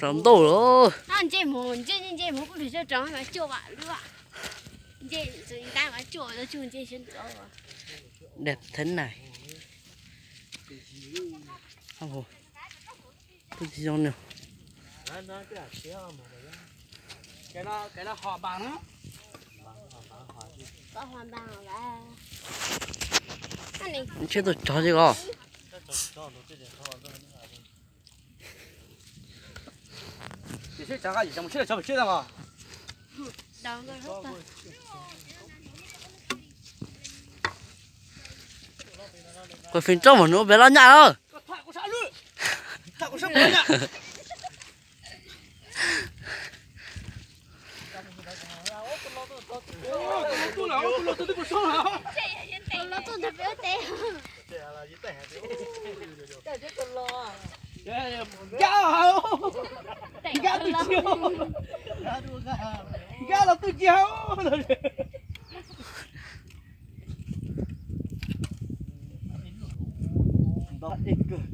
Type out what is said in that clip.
Rau ntau lawm. Nce mus, nce nce mus kuj nrhiav tau rau mas cuaj vam lub. Nce ntab mas cuaj tau cuj nce sab nraud. Đẹp thế này. Ôi, tôi chỉ dùng nè. Cái nó, cái nó họ bằng lắm. Có hoa bằng là. Chết tôi chó chứ có. Ces sib tsav nqa yim xyoo mus sib lawv tso pem sib tag os. Kuv fim rau mas nws pem los nyaj lawm. Nkab twb tsis, nkab los twb tsis haus. Ntov dej kawg.